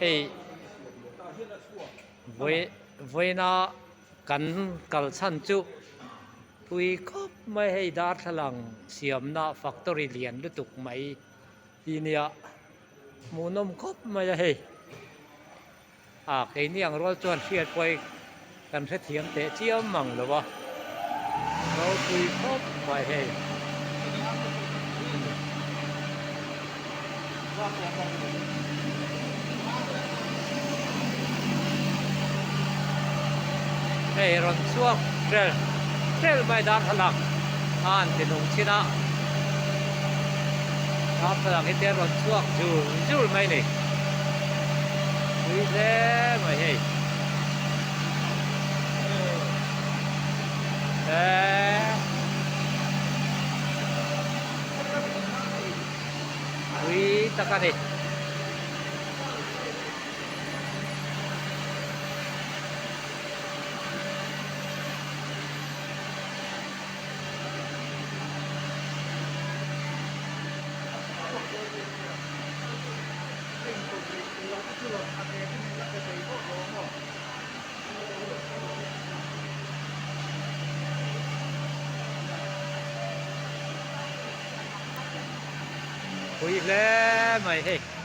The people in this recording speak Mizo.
Hei vawi vawiina kan kal chhan chu pui khawp mai hei darthlalang siamna factory lian lutuk mai hi nia hmuhnawm khawp mai a hei. A, keini ang rual chuan hriat pawh kan hrethiam teh chiam mang lo a, ropui khawp mai hei. Hei rawn chhuak tel tel mai darthlalang a an ti nung chin a, darthlalang hi te rawn chhuak zul zul mai a ni. Pui hle mai hei. Eee. Pui tak a ni. Pui hle mai hei.